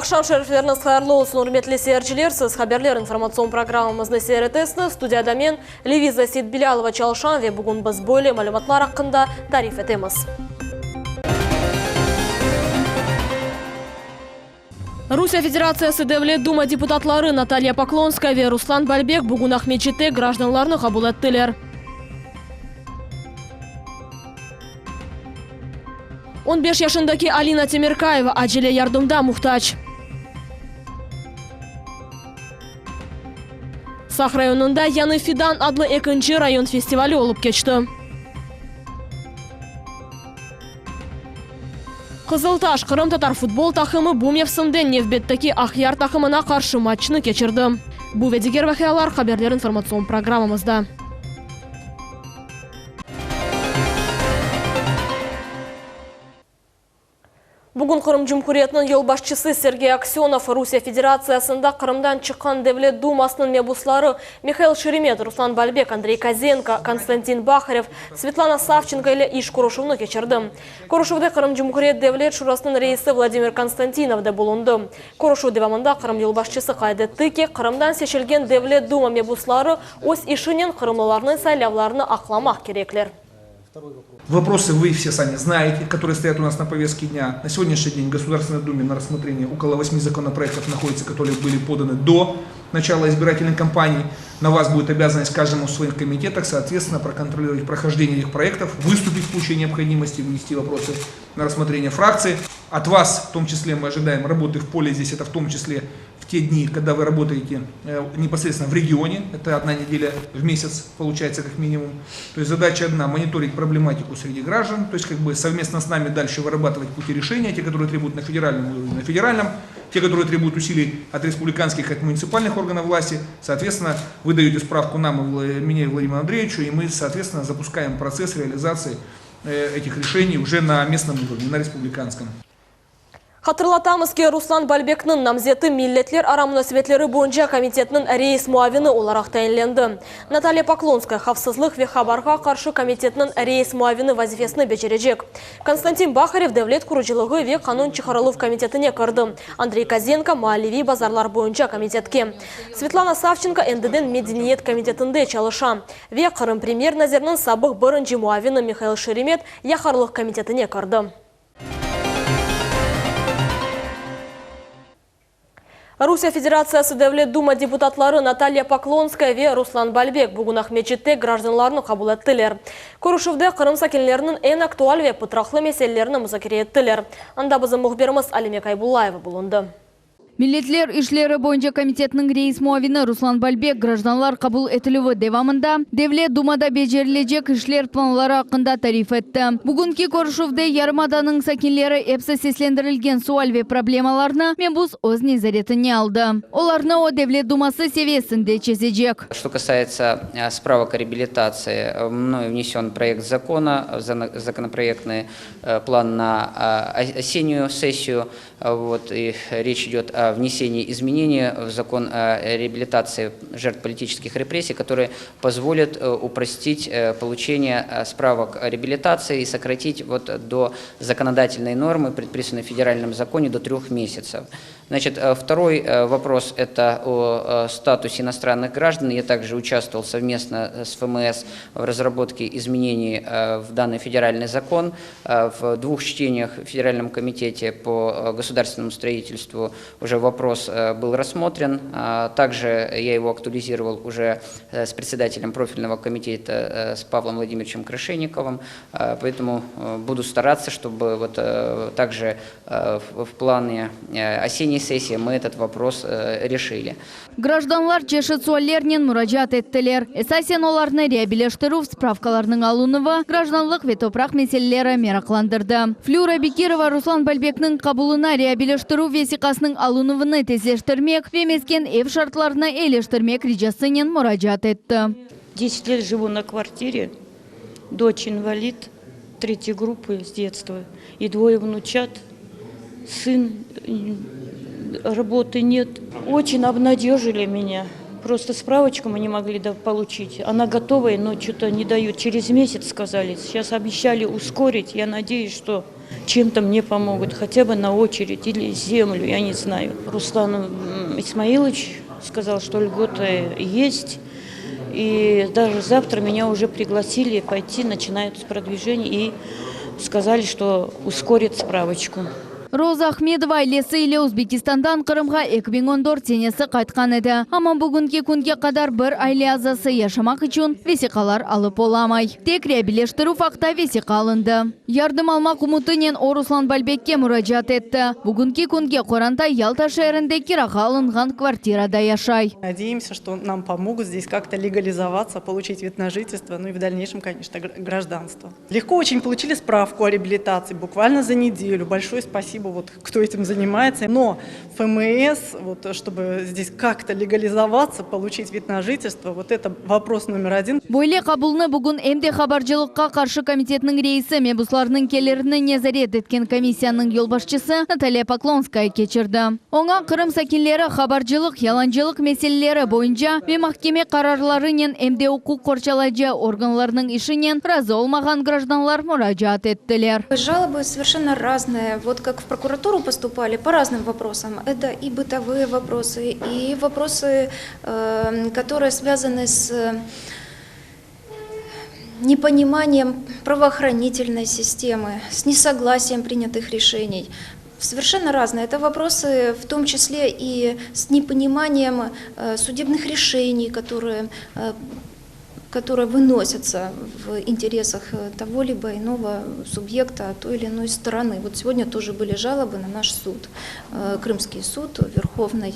Aqşam şerifleriñiz hayırlı olsun, ürmetli seyirciler! Siz Haberler informatsion programmamıznı seyir etesiñiz. Studiyada men, Leviza Seytbilâlova çalışam ve bugün biz böyle malümatlar aqqında tarif etemiz. Rusiye Federatsiyası Devlet Duma deputatları Natalya Poklonskaya ve Ruslan Balbek bugün Aqmescitte grajdanlarnı qabul ettiler. On beş yaşındaki Alina Temirkayeva acele yardımda muhtac. Saq rayonında Yañı fidan adlı ekinci rayon festivali olıp keçti. Qızıltaş qırımtatar futbol taqımı bu mevsimde nevbetteki Aqyar taqımına qarşı matçnı keçirdi. Bu ve diger vaqialar Haberler informatsion programmamızda. Bugün Qırım Cumhuriyetiniñ yolbaşçısı Sergey Aksönov Rusiye Federatsiyasında Qırımdan çıqqan Devlet Dumasınıñ mebusları Mihail Şeremet, Ruslan Balbek, Andrey Kozenko, Konstantin Baharev, Svetlana Savçenko ile iş körüşüvni keçirdi. Körüşüvde Qırım Cumhuriyet Devlet Şurasınıñ reisi Vladimir Konstantinov da bulundı. Körüşüv devamında Qırım yolbaşçısı qayd etti ki, Qırımdan seçilgen Devlet Duma mebusları öz işinen qırımlılarnıñ saylavlarını aqlamaq kerekler. Вопросы вы все сами знаете, которые стоят у нас на повестке дня. На сегодняшний день в Государственной Думе на рассмотрении около восьми законопроектов находится, которые были поданы до начала избирательной кампании. На вас будет обязанность каждому в своих комитетах, соответственно, проконтролировать прохождение этих проектов, выступить в случае необходимости, внести вопросы на рассмотрение фракции. От вас, в том числе, мы ожидаем работы в поле здесь, это в том числе в те дни, когда вы работаете непосредственно в регионе, это одна неделя в месяц получается как минимум. То есть задача одна – мониторить проблематику среди граждан, то есть как бы совместно с нами дальше вырабатывать пути решения, те, которые требуют на федеральном уровне, на федеральном, те, которые требуют усилий от республиканских, от муниципальных органов власти, соответственно, вы даете справку нам, мне и Владимиру Андреевичу, и мы, соответственно, запускаем процесс реализации этих решений уже на местном уровне, на республиканском. Hatırlatamız ki, Ruslan Balbekniñ namzeti Milletlerara munasebetleri boyunca komitetniñ reis muavini olaraq tayinlendi. Natalya Poklonskaya Havfsızlıq ve habarğa qarşı komitetniñ reis muavini vazifesini becerecek. Konstantin Baharev Devlet qurucılığı ve qanun çıqarıluv komitetine kirdi, Andrey Kozenko, Maalleviy bazarlar boyunca komitetke. Svetlana Savçenko endiden Medeniyet komitetinde çalışa ve Qırım premyer naziriniñ sabıq birinci muavini Mihail Şeremet Yaqarlıq komitetine kirdi. Rusiye Federatsiyası Devlet Duma deputatları Natalya Poklonskaya ve Ruslan Balbek bugün Aqmescitte grajdanlarnı qabul ettiler. Körüşüvde Qırım sakinleriniñ eñ aktual ve pıtraqlı meselelerini muzakere ettiler. Anda bizim mühbirimiz Alime Kaybullayeva bulundı. Milletler işleri boyunca komitetniñ reis muavini Ruslan Balbek grajdanlar qabul etilüvi devamında Devlet Dumada becerilecek işler planları aqqında tarif etti. Bugünki körüşüvde yarımadanıñ sakinleri epsi seslendirilgen sual ve problemalarnı mebus öz nezaretine aldı. Olarnı o Devlet Duması seviyesinde çezecek. Что касается справок о реабилитации, мною внесен проект закона, законопроектный план на осеннюю сессию. Вот, и речь идет о внесении изменений в закон о реабилитации жертв политических репрессий, которые позволят упростить получение справок о реабилитации и сократить вот до законодательной нормы, предписанной в федеральном законе, до трех месяцев. Значит, второй вопрос – это о статусе иностранных граждан. Я также участвовал совместно с ФМС в разработке изменений в данный федеральный закон. В двух чтениях в Федеральном комитете по государственному строительству уже вопрос был рассмотрен. Также я его актуализировал уже с председателем профильного комитета, с Павлом Владимировичем Крашенниковым. Поэтому буду стараться, чтобы вот также в плане осенней сессии мы этот вопрос решили. Grajdanlar çeşit suallernen muracaat ettiler. Esasen olarnı reabileştirüv spravkalarınıñ alınuvı, grajdanlıq ve topraq meseleleri meraqlandırdı. Flüra Bekirova Ruslan Balbekniñ qabulına reabileştirüv vesiqasınıñ alınuvını tezleştirmek ve mesken ev şartlarını eyleştirmek ricasınen muracaat etti. Deset let живу на kvartire, doç invalid tretьей gruppı s detstva i dvoye vnuçat, sın, rabotı net. Oçen obnadejili menya, prosto spravoçku mı ne mogli poluçit, ona gotovaya, no ço-to ne dayut, çerez mesяц skazali, seyças obeşçali uskorit, ya nadeyüs, çto. Чем-то мне помогут, хотя бы на очередь или землю, я не знаю. Руслан Исмаилович сказал, что льготы есть. И даже завтра меня уже пригласили пойти, начинают с продвижения и сказали, что ускорят справочку. Roza Ahmedova ailesi ile Özbekistandan Qırımğa 2014 senesi qaytqan edi. Amma bugünki künge qadar bir aile azası yaşamaq içün vesiqalar alıp olamay. Tek reabiliştirüv aqta vesiqa alındı. Yardım almaq ümütinen o Ruslan Balbekke muracaat etti. Bugünki künge qoranta Yalta şeerinde kirağa alınğan kvartirada yaşay. Надеемся, что нам помогут здесь как-то легализоваться, получить вид на жительство, ну и в дальнейшем, конечно, гражданство. Легко очень получили справку о реабилитации, буквально за неделю. Большое спасибо, вот, кто этим занимается. Но ФМС, вот, чтобы здесь как-то легализоваться, получить вид на жительство, вот это вопрос номер один. Böyle qabulnı bugün em de Habarcılıqqa qarşı komitetniñ reisi, mebuslarnıñ kelirini nezaret etken komissiyanıñ yolbaşçısı Natalya Poklonskaya keçirdi. Oña Qırım sakinleri habarcılıq, yalancılıq meseleleri boyunca ve mahkeme qararlarınen em de uquq qorçalayıcı organlarnıñ işinen razı olmağan grajdanlar muracaat ettiler. Жалобы совершенно разные. Вот как в прокуратуру поступали по разным вопросам. Это и бытовые вопросы, и вопросы, которые связаны с непониманием правоохранительной системы, с несогласием принятых решений. Совершенно разные. Это вопросы в том числе и с непониманием судебных решений, которые выносятся в интересах того либо иного субъекта той или иной стороны. Вот сегодня тоже были жалобы на наш суд, Крымский суд Верховный.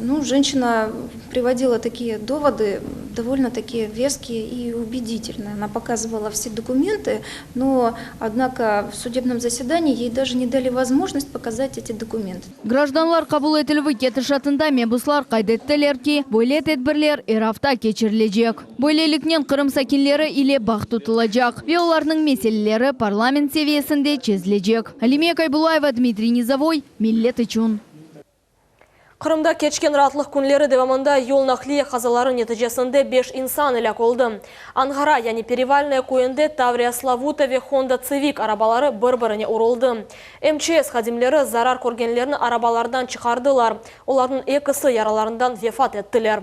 Ну, женщина приводила такие доводы, довольно-таки веские и убедительные. Она показывала все документы, но, однако, в судебном заседании ей даже не дали возможность показать эти документы. Grajdanlar qabul etilüvi ketişatında mebuslar qayd ettiler ki, böyle tedbirler er afta keçirilecek. Böyleliknen Qırım sakinleri ile bağ tutulacaq ve olarnıñ meseleleri parlament seviyesinde çezilecek. Alime Kaybulayeva, Dmitriy Nizavoy, Millet içün. Qırımda keçken raatlıq künleri devamında yol naqliye qazaları neticesinde 5 insan elâk oldı. Anğara, yani Perevalnoye köyünde Tavriya Slavuta ve Honda Civic arabaları bir-birine uruldı. MÇS hadimleri zarar körgenlerni arabalardan çıqardılar. Olarnıñ ekisi yaralarından vefat ettiler.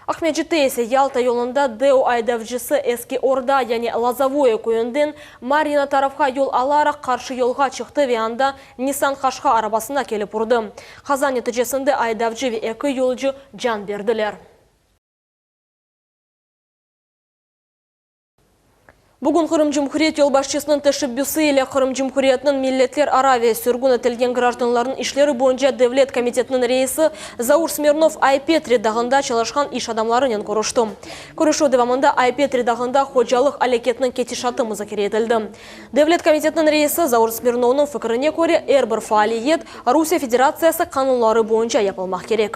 Aqmescitte ise Yalta yolunda Deo aydavcısı Eski Orda, yani Lozovoye köyünden Maryino tarafqa yol alaraq qarşı yolğa çıqtı ve anda Nissan Qashqa arabasına kelip urdı. Qaza neticesinde aydavcı ve eki yolcu can berdiler. Bugün Qırım Cumhuriyet yolbaşçısınıñ teşebbüsi ile Qırım Cumhuriyetiniñ milletlerara ve sürgün etilgen grajdanlarnıñ işleri boyunca Devlet komitetiniñ reisi Zaur Smirnov Ay-Petri dağında çalışqan iş adamlarınen körüşti. Körüşüv devamında Ay-Petri dağında hocalıq aleketiniñ ketişatı muzakere etildi. Devlet komitetiniñ reisi Zaur Smirnovnıñ fikirine köre, er bir faaliyet Rusiye Federatsiyası qanunları boyunca yapılmaq kerek.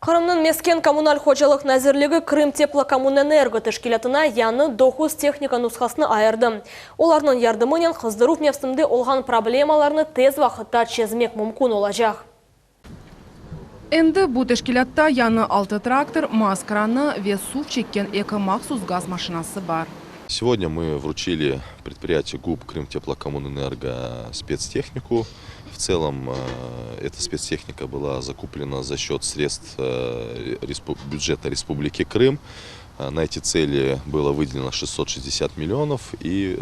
Qırımnıñ mesken kommunal hocalıq nazirligi Krımteplokommunenergo teşkilâtına yañı 9 tehnika nushasını ayırdı. Olarnıñ yardımınen qızdıruv mevsiminde olğan problemalarnı tez vaqıtta çezmek mümkün olacaq. Endi bu teşkilâtta yañı altı traktor, MAZ kranı ve suv çekken eki mahsus gaz maşinası bar. Сегодня мы вручили предприятию ГУП Крымтеплокоммунэнерго спецтехнику. В целом эта спецтехника была закуплена за счет средств бюджета Республики Крым. На эти цели было выделено 660 миллионов и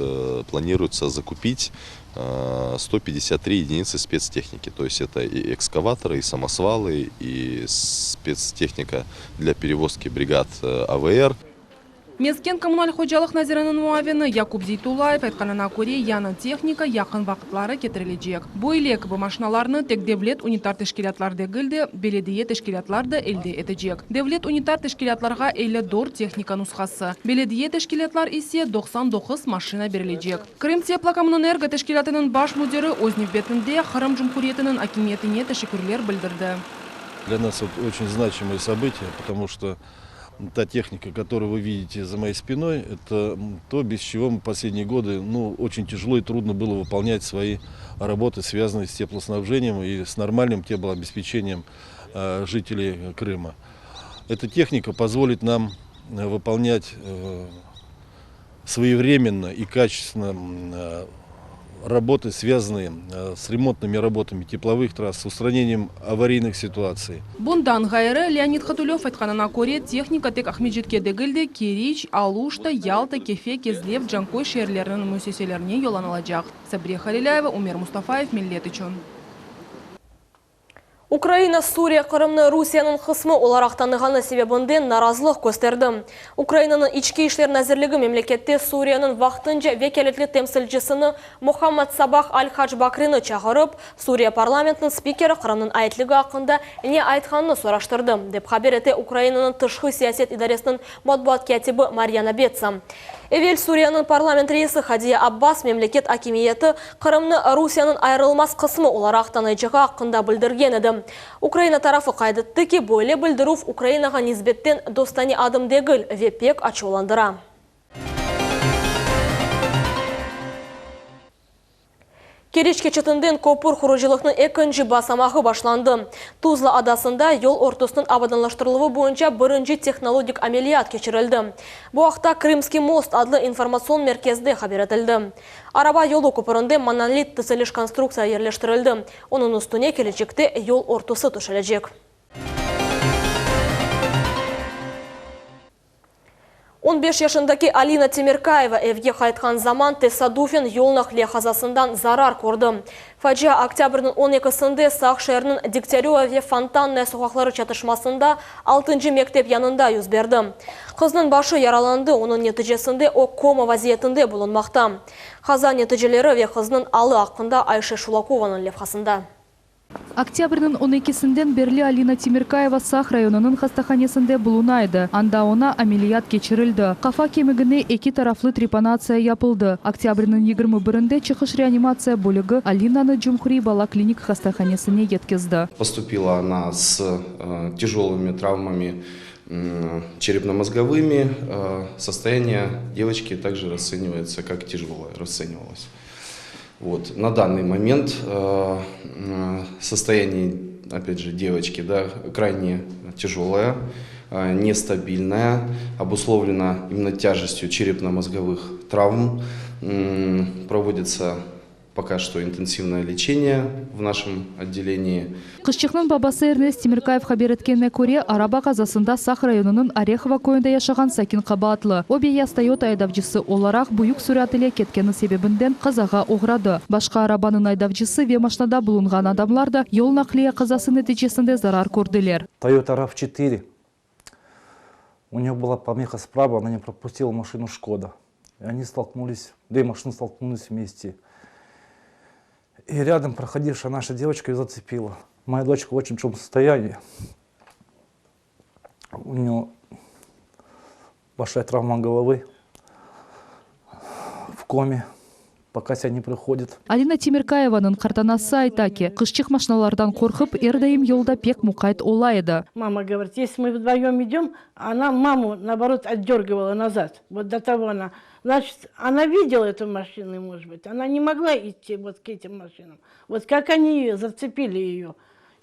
планируется закупить 153 единицы спецтехники. То есть это и экскаваторы, и самосвалы, и спецтехника для перевозки бригад АВР. Mesken kommunal hocalıq naziriniñ muavini Yakub Zeytullayev aytqanına köre, yañı tehnika yaqın vaqıtları ketirilecek. Böyle kibi maşinalarnı tek devlet unitar teşkilâtlar degil de, belediye teşkilâtlar da elde etecek. Devlet unitar teşkilâtlarğa 54 tehnika nushası, belediye teşkilâtlar ise 99 maşina berilecek. Krımteplokommunenergo teşkilâtınıñ baş müdiri öz nevbetinde Qırım Cumhuriyetiniñ akimiyetine teşekkürler bildirdi. Для нас это очень значимое событие, потому что та техника, которую вы видите за моей спиной, это то, без чего мы последние годы, ну, очень тяжело и трудно было выполнять свои работы, связанные с теплоснабжением и с нормальным теплообеспечением жителей Крыма. Эта техника позволит нам выполнять. Своевременно и качественно работы, связанные с ремонтными работами тепловых трасс, с устранением аварийных ситуаций. Bundan ğayrı, Leonid Hotulöv aytqanına köre, tehnika tek Aqmescitke degil de, Keriç, Aluşta, Yalta, Kefe, Kezlev, Canköy şeerleriniñ müessiselerine yollanılacaq. Sabriye Halilâyeva, Ümer Mustafayev, Millet içün. Ukraina Suriye Qırımnı Rusiyeniñ qısmı olaraq tanığanı sebebinden narazılıq kösterdi. Ukrainanıñ İçki işler nazirligi memlekette Suriyeniñ vaqtınca vekâletli temsilcisini Mohammad Sabah al-Hac Bakrini çağırıp, Suriye parlamentiniñ spikeri Qırımnıñ aitligi aqqında ne aytqanını soraştırdı, dep haber ete Ukrainanıñ tışqı siyaset idaresiniñ matbuat kâtibi Maryana Betsa. Evel Suriyeniñ parlament reisi Hadiya Abbas memleket akimiyeti Qırımnı Rusiyeniñ ayırılmaz qısmı olaraq tanıycağı aqqında bildirgen edi. Ukraina tarafı qayd etti ki, böyle bildirüv Ukrainağa nisbetten dostane adım degil ve pek açuvlandıra. Keriç keçitinden köpür qurucılıqnıñ ekinci basamağı başlandı. Tuzla adasında yol örtüsiniñ abadanlaştırıluvı boyunca birinci tehnologik ameliyat keçirildi. Bu aqta Krımskiy most adlı informatsion merkezde haber etildi. Araba yolu köpürinde monolit tiziliş konstruktsiya yerleştirildi, onıñ üstüne kelecekte yol örtüsi töşelecek. 15 yaşındaki Alina Temirkayeva evge qaytqan zaman tesadufen yol naqliye qazasından zarar kördi. Facia oktâbrniñ on ekisinde Saq şeeriniñ Degtâröva ve Fontannaya soqaqları çatışmasında altıncı mektep yanında yüz berdi. Qıznıñ başı yaralandı, onıñ neticesinde o koma vaziyetinde bulunmaqta. Qaza neticeleri ve qıznıñ alı aqqında Ayşe Şulakovanıñ levhasında. Oktâbrniñ on ekisinden berli Alina Temirkayeva Saq rayonınıñ hastahanesinde buluna edi. Anda oña ameliyat keçirildi. Qafa kemigine eki taraflı trepanatsiya yapıldı. Oktâbrniñ 21-nde çıqış reanimatsiya bölügi Alinanı Cumhuriy bala klinik hastahanesine yetkizdi. Postupila ona s tyajelımi travmami çerepno-mozgovımi. Sostoyaniye devoçki takje rastsenivaetsya kak tyajeloye, rastsenivalos. Vot, na danный момент состояние, опять же, девочки, да, крайне тяжелое, нестабильное, обусловлено именно тяжестью черепно-мозговых травм. Проводится пока что интенсивное лечение в нашем отделении. Qızçıqnıñ babası Ernest Temirkayev haber etkenine köre, araba qazasında Saq rayonınıñ Orehovo köyünde yaşağan sakin qabaatlı. O, beyaz Toyota aydavcısı olaraq büyük sürat ile ketkeni sebebinden qazağa oğradı. Başqa arabanıñ aydavcısı ve maşnada bulunğan adamlar da yol naqliye qazası neticesinde zarar kördiler. Toyota Rav çetıri, u neho byla pomeha sprava, ona ne propustila maşinu Şkoda. I oni stolknulis, dve maşiny stolknulis vmeste. I râdom prohodivşaya naşa devoçka eyo zatsepila. Moya doçka v oçen tâjolom sostoyaniyi. U neyo bolşaya travma golovı, v kome, poka sebâ ne prihodit. Alina Temirkayevanıñ qartanası ayta ki, qızçıq maşnalardan qorqıp, er daim yolda pek muqayt ola edi. Mama govorit, esli mı vdvoyom idem, ona mamu, naoborot, otdörgivala nazad, vot do togo ona, znaçit, ona videla etu maşinu, может быть, ona ne mogla idti vot k etim maşinam, vot kak oni eyo zatsepili eyo,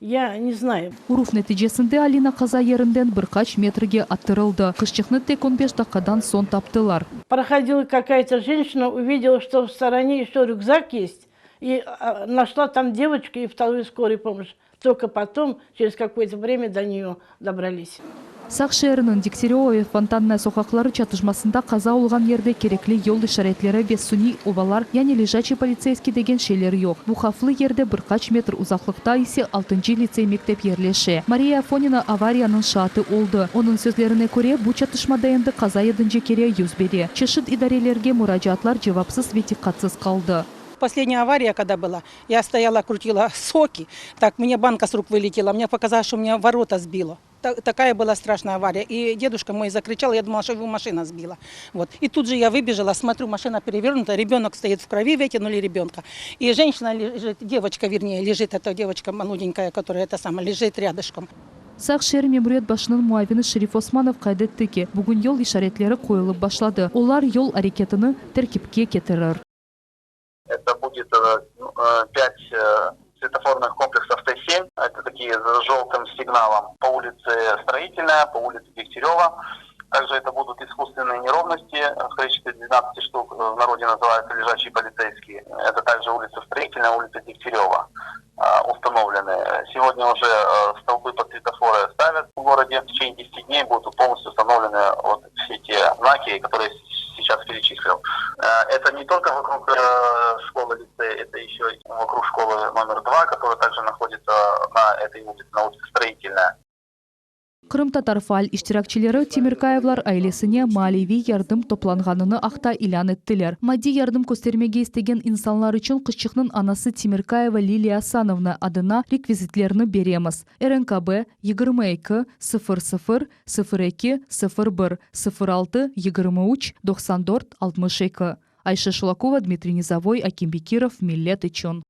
ya ne znayu. Uruv neticesinde Alina qaza yerinden bir qaç metrge attırıldı. Qızçıqnı tek on beş daqqadan soñ taptılar. Prohodila kakaya-to jenşina, uvidela, çto v storone eşço rükzak est, i našla tam devoçku i vtoruyu skoruyu pomoşç. Tolko potom, çerez kakoye-to vremâ do neyo dobralis. Saq şeeriniñ Degtâröva ve Fontannaya soqaqları çatışmasında qaza olğan yerde kerekli yol işaretleri ve suniy obalar, yani lejaçiy politseyskiy degen şeyler yoq. Bu havflı yerde bir qaç metr uzaqlıqta ise altıncı litsey-mektep yerleşe. Mariya Afonina avariyanıñ şaatı oldı. Onıñ sözlerine köre, bu çatışmada endi qaza yedinci kere yüz bere. Çeşit idarelerge muracaatlar cevapsız ve diqqatsız qaldı. Poslednyaya avariya kogda byla, ya stoyala, krutila soki, tak mne banka s ruk vyletela, mne pokazalось, çto mne vorota zbilo. Takaya byla straşnaya avariya. I deduşka moy zakriçal, ya dumala, çto ego maşina zbila. Vot. I tut je ya vıbejala, smotryu, maşina perevernuta, rebenok stoit v krovi, vytânuli rebenka. I jenşina lejit, devoçka, verneye, lejit, eta devoçka molodenkaya, kotoraya eta samaya, lejit râdışkom. Saq şeer memuriyet başınıñ muavini Şerif Osmanov qayd etti ki, bugün yol işaretleri qoyulıp başladı, olar yol areketini terkipke ketirir. Eto budet pât svetofornıh kompleksov T sem, eto takiye s joltım signalom po ulitse Stroitelnaya, po ulitse Degtâröva. Takje eto budut iskusstvennoye nerovnosti v koliçestve. 12 штук, в народе называются лежачие полицейские. Это также улица Строительная, улица Дегтярева установлены. Сегодня уже столбы под светофоры ставят в городе. В течение 10 дней будут полностью установлены вот все те знаки, которые сейчас перечислил. Это не только вокруг школы-лицея, это еще вокруг школы номер 2, которая также находится на этой улице, на улице Строительная. Qırımtatar faal iştirakçileri Temirkayevlar ailesine maaliviy yardım toplanğanını aqta ilân ettiler. Maddiy yardım köstermege istegen insanlar içün qızçıqnıñ anası Temirkayeva Liliya Asanovna adına rekvizitlerni beremiz, RNKB, 22, 00, 02, 01, 06, 23, 94, 62. Ayşe Şulakova, Dmitriy Nizovoy, Akim Bekirov, Millet içün.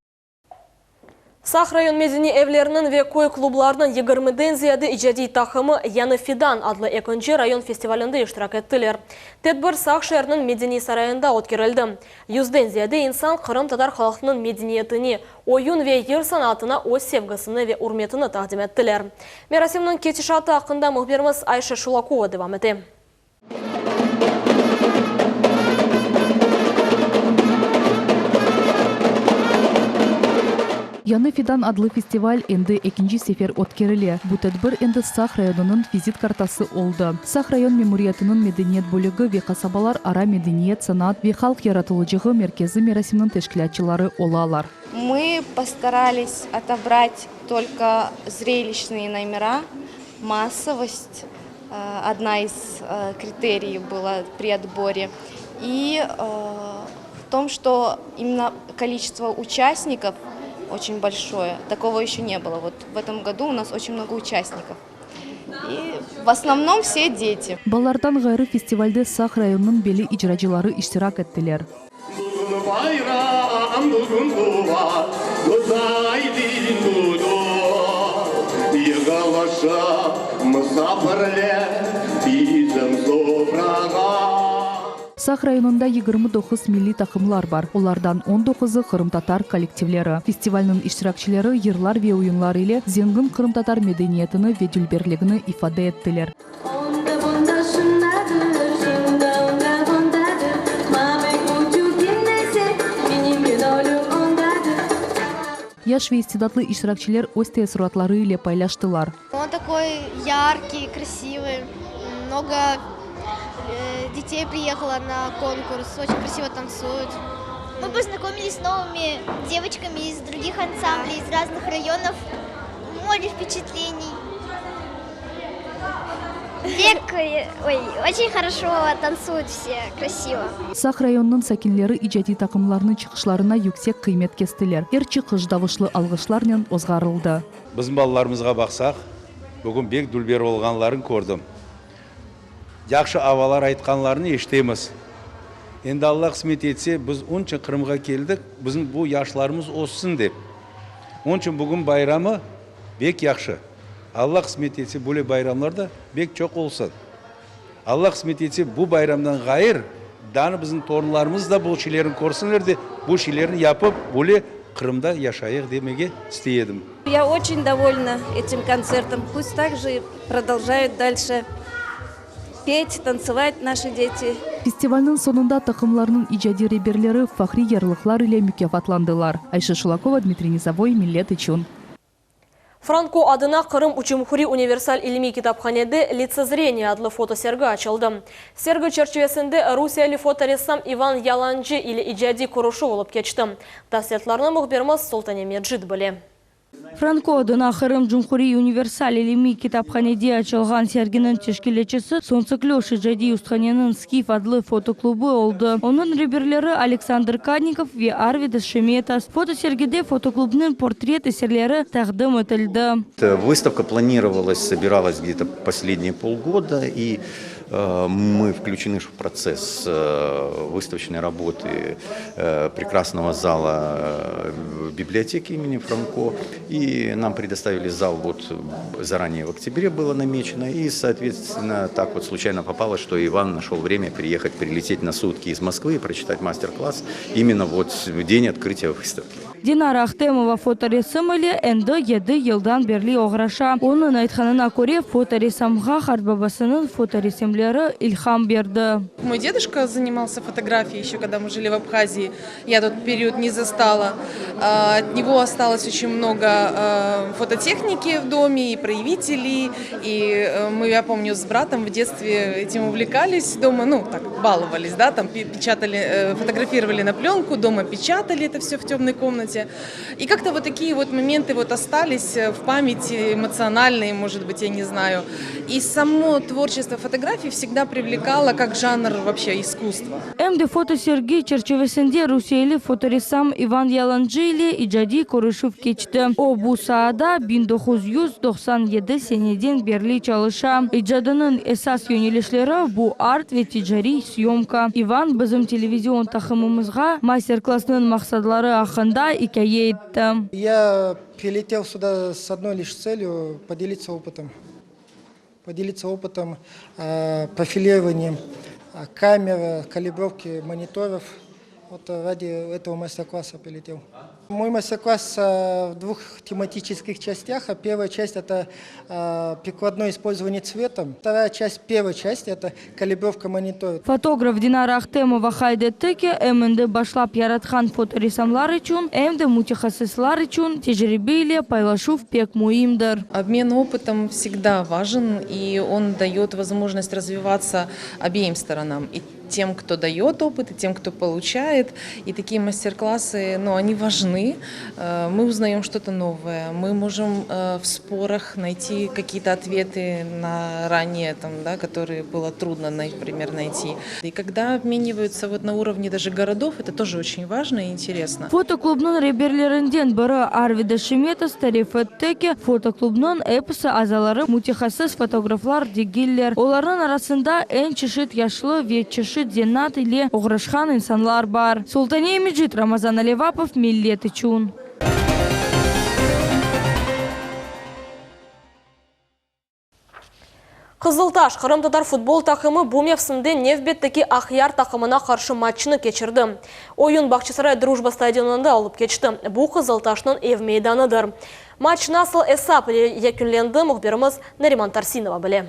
Saq rayon medeniy evleriniñ ve köy klublarınıñ yigirmiden ziyade icadiy taqımı Yañı fidan adlı ekinci rayon festivalinde iştirak ettiler. Tedbir Saq şeeriniñ medeniy sarayında ötkerildi. Yüzden ziyade insan qırımtatar halqınıñ medeniyetine, oyun ve yır sanatına öz sevgisini ve ürmetini taqdim ettiler. Merasimniñ ketişatı aqqında mühbirimiz Ayşe Şulakova devam ete. Yañı fidan adlı festival endi ekinci sefer ötkerile. Bu tedbir endi Saq rayonınıñ vizit kartası oldı. Saq rayon memuriyetiniñ medeniyet bölügi ve qasabalar ara medeniyet, sanaat ve halq yaratılıcığı merkezi merasimniñ teşkilâtçıları olalar. Мы постарались отобрать только зрелищные номера, массовость. Одна из критериев была при отборе. И в том, что именно количество участников очень большое. Такого еще не было. Вот в этом году у нас очень много участников. И в основном все дети. Balalardan ğayrı festivalde Saq rayonınıñ belli icracıları iştirak ettiler. Bugün bayram, bugün quvan, köz aydın bugün. Yığılışıp musafirler bizim sofrağa. Saq rayonında 29 milliy taqımlar bar, olardan on doquzı qırımtatar kollektivleri. Festivalniñ iştirakçileri yırlar ve oyunlar ile zengin qırımtatar medeniyetini ve dülberligini ifade ettiler. Yaş ve istidatlı iştirakçiler öz teessuratları ile paylaştılar. On takoy yarkiy, krasivıy, mnogo detey priyehalo na konkurs, oçen krasivo tantsuyut. Mı poznakomilis s novımi devoçkami iz drugih ansambley, iz raznıh rayonov, more vpeçetleniy. Pek, oy, oçen horoşo tantsuyut vse, krasivo. Saq rayonınıñ sakinleri icadiy taqımlarnıñ çıqışlarına yüksek qıymet kestiler. Er çıqış davuşlı alğışlarnen ozğarıldı. Bizim balalarımızğa baqsaq, bugün bek dülber olğanların kördim. Yahşı avalar aytqanlarını eşitemiz. Endi Alla qısmet etse, biz onıñ içün Qırımğa keldik, bizim bu yaşlarımız össün dep. Onıñ içün bugün bayramı bek yahşı. Alla qısmet etse, böyle bayramlar da bek çoq olsun. Alla qısmet etse, bu bayramdan ğayır, daa bizim torunlarımız da bu şeylerni körsinler de, bu şeylerni yapıp, böyle Qırımda yaşayıq demege istey edim. Ya oçen dovolna etim kontsertom. Pust tak je prodolžayut dalşe pet, tantsıvat naşi deti. Festivalniñ soñunda taqımlarnıñ icadiy reberleri fahriy yarlıqlar ile mukâfatlandılar. Ayşe Şulakova, Dmitriy Nizovoy, Millet içün. Franko adına Qırım Cumhuriy universal ilmiy kitaphanede Litsezreniye adlı fotosergi açıldı. Sergi çerçivesinde rusiyeli fotoressam İvan Yalancı ile icadiy körüşüv olıp keçti. Tafsilâtlarnı mühbirimiz Sultane Mecit bile. Franko adına Qırım Cumhuriy universal ilmiy kitaphanede açılğan serginiñ teşkilâtçısı Solntseklöş icadiy ustahaneniñ Skif adlı fotoklubı oldı. Onıñ reberleri Aleksandr Kadnikov ve Arvidas Şemetas. Fotosergide fotoklubnıñ portret eserleri taqdim etildi. Выставка планировалась, собиралась где-то последние полгода, и мы включены в процесс выставочной работы прекрасного зала библиотеки имени Франко. И нам предоставили зал вот заранее в октябре было намечено, и, соответственно, так вот случайно попалось, что Иван нашел время приехать, прилететь на сутки из Москвы и прочитать мастер-класс именно вот в день открытия выставки. Dinara Ahtemova fotoresim ile endi yedi yıldan berli oğraşa. Onıñ aytqanına köre, fotoressamğa qartbabasınıñ fotoresimleri. resimleri ilham berdi. Мой дедушка занимался фотографией еще когда мы жили в Абхазии. Я тот период не застала. От него осталось очень много фототехники в доме, и проявители. И мы, я помню, с братом в детстве этим увлекались дома, ну, так, баловались, да, там печатали, фотографировали на пленку, дома печатали это все в темной комнате. И как-то вот такие вот моменты вот остались в памяти, эмоциональные, может быть, я не знаю. И само творчество фотографий всегда привлекало как жанр вообще искусства. Em de fotosergi çerçivesinde rusiyeli fotoressam İvan Yalancı ile icadiy körüşüv keçti. O, bu saada 1997 seneden berli çalışa. İcadınıñ esas yönelişleri, bu art ve ticariy syomka. İvan bizim televizion taqımımızğa master-klassnıñ maqsadları aqqında ikâye etti. Я прилетел сюда с одной лишь целью поделиться опытом. Поделиться опытом профилированием камер, калибровки мониторов. Вот ради этого мастер-класса прилетел. Мой мастер-класс в двух тематических частях. Первая часть – это прикладное использование цвета. Вторая часть первой части – это калибровка монитора. Fotograf Dinara Ahtemova qayd etti ki, em endi başlap yaratqan fotoressamlar içün, em de mütehassıslar içün tecribe ile paylaşuv pek müimdir. Обмен опытом всегда важен, и он дает возможность развиваться обеим сторонам. И тем, кто дает опыт, и тем, кто получает. И такие мастер-классы, ну, они важны. Мы узнаем что-то новое, мы можем в спорах найти какие-то ответы на ранее, там, да, которые было трудно, например, найти. И когда обмениваются вот на уровне даже городов, это тоже очень важно и интересно. Fotoklubnıñ reberlerinden biri Arvidas Şemetas tarif etti ki, fotoklubnıñ episi azaları mütehassıs fotograflar degiller. Olarnıñ arasında eñ çeşit yaşlı ve çeşit zenaat ile oğraşqan insanlar bar. Sultaniye Mecit, Ramazan Alevapov, Millet içün. Qızıltaş qırımtatar futbol taqımı bu mevsimde nevbetteki Aqyar taqımına qarşı matçnı keçirdi. Oyun Bağçasaray Drujba stadionında olıp keçti. Bu Qızıltaşnıñ ev meydanıdır. Matç nasıl esap ile yekünlendi, mühbirimiz Nariman Tarsinova bile.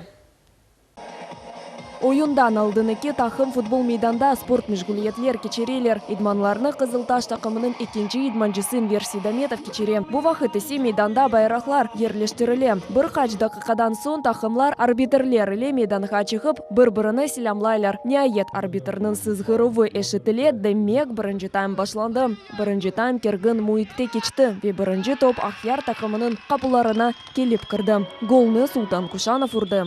Oyundan aldın eki taqım futbol meydanda sport meşğuliyetler keçireler. İdmanlarnı Qızıltaş taqımınıñ ekinci idmancısı Enver Seydametov keçire. Bu vaqıt ise meydanda bayraqlar yerleştirile. Bir qaç daqiqadan soñ taqımlar arbitrler ile meydanğa çıqıp, bir-birini selâmlaylar. Niayet, arbitrniñ sızğıruvı eşitile, demek, birinci taym başlandı. Birinci taym kergin müitte keçti ve birinci top Aqyar taqımınıñ qapularına kelip kirdi. Golnı Sultan Kuşanov urdı.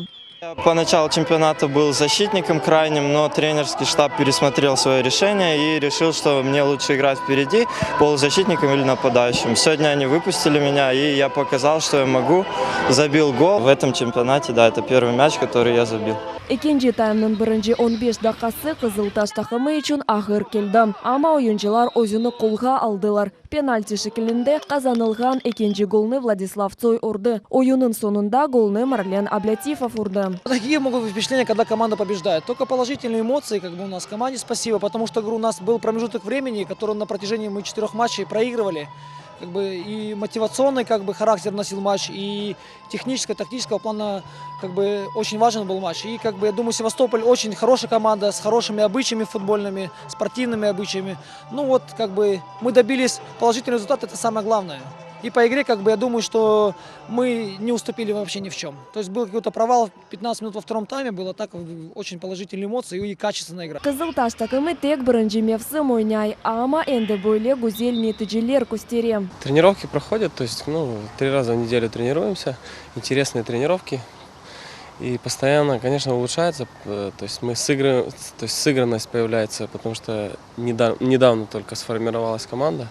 По началу чемпионата был защитником крайним, но тренерский штаб пересмотрел свое решение и решил, что мне лучше играть впереди, полузащитником или нападающим. Сегодня они выпустили меня, и я показал, что я могу. Забил гол. В этом чемпионате, да, это первый мяч, который я забил. Ekinci taymnıñ birinci on beş daqqası Qızıltaş taqımı içün ağır keldi. Amma oyuncılar özüni qolğa aldılar. Penalti şekilinde qazanılğan ekinci golnı Vladislav Tsoy urdı. Oyunnıñ soñunda golnı Marlen Ablâtifov urdı. Какие могут быть впечатления, когда команда побеждает? Только положительные эмоции, как бы у нас в команде спасибо, потому что, говорю, у нас был промежуток времени, который на протяжении мы четырех матчей проигрывали. Как бы и мотивационный как бы, характер носил матч, и технического, тактического плана как бы, очень важен был матч. И как бы, я думаю, Севастополь очень хорошая команда, с хорошими обычаями футбольными, спортивными обычаями. Ну вот, как бы, мы добились положительного результата, это самое главное. И по игре, как бы, я думаю, что мы не уступили вообще ни в чем. То есть был какой-то провал 15 минут во втором тайме, было так, очень положительные эмоции и качественная игра. Qızıltaş taqımı tek birinci mevsim oynay, amma endi böyle güzel neticeler köstere. Тренировки проходят, то есть, ну, три раза в неделю тренируемся, интересные тренировки. И постоянно, конечно, улучшается, э, то есть мы сыгрываем, то есть сыгранность появляется, потому что недавно, недавно только сформировалась команда.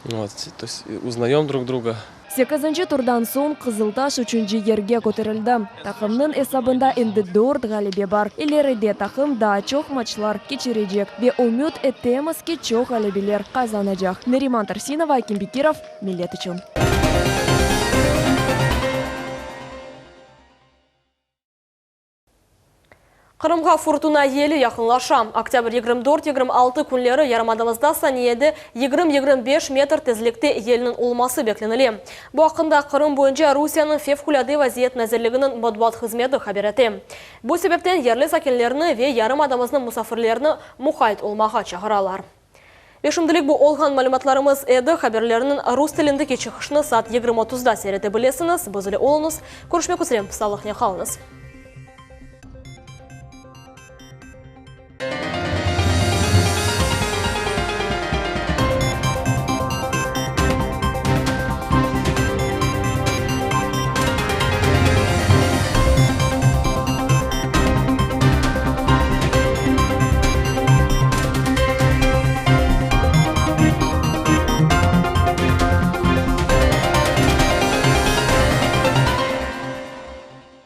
Вот, то есть узнаем друг друга. Sekizinci turdan soñ Qızıltaş üçünci yerge köterildi. Taqımnıñ esabında endi dört ğalebe bar. İleride taqım daa çoq matçlar keçirecek ve ümüt etemiz ki, çoq ğalebeler qazanacaq. Neriman Tarsinova, Akim Bekirov, Millet içün. Qırımğa furtuna yeli yaqınlaşa. Oktâbr 24, 26 künleri yarımadamızda saniyede 20, 25 metr tezlikte yelniñ olması beklenile. Bu aqqında Qırım boyunca Rusiyeniñ Fevqulâde vaziyet nazirliginiñ matbuat hızmeti haber ete. Bu sebepten yerli sakinlerni ve yarımadamıznıñ musafirlerini muqayt olmağa çağıralar. Ve şimdilik bu olğan malümatlarımız edi. Haberlerniñ rus tilindeki çıqışını saat 20 otuzda seyrete bilesiñiz. Biz ile oluñız. Körüşmek üzre. Sağlıqnen qalıñız.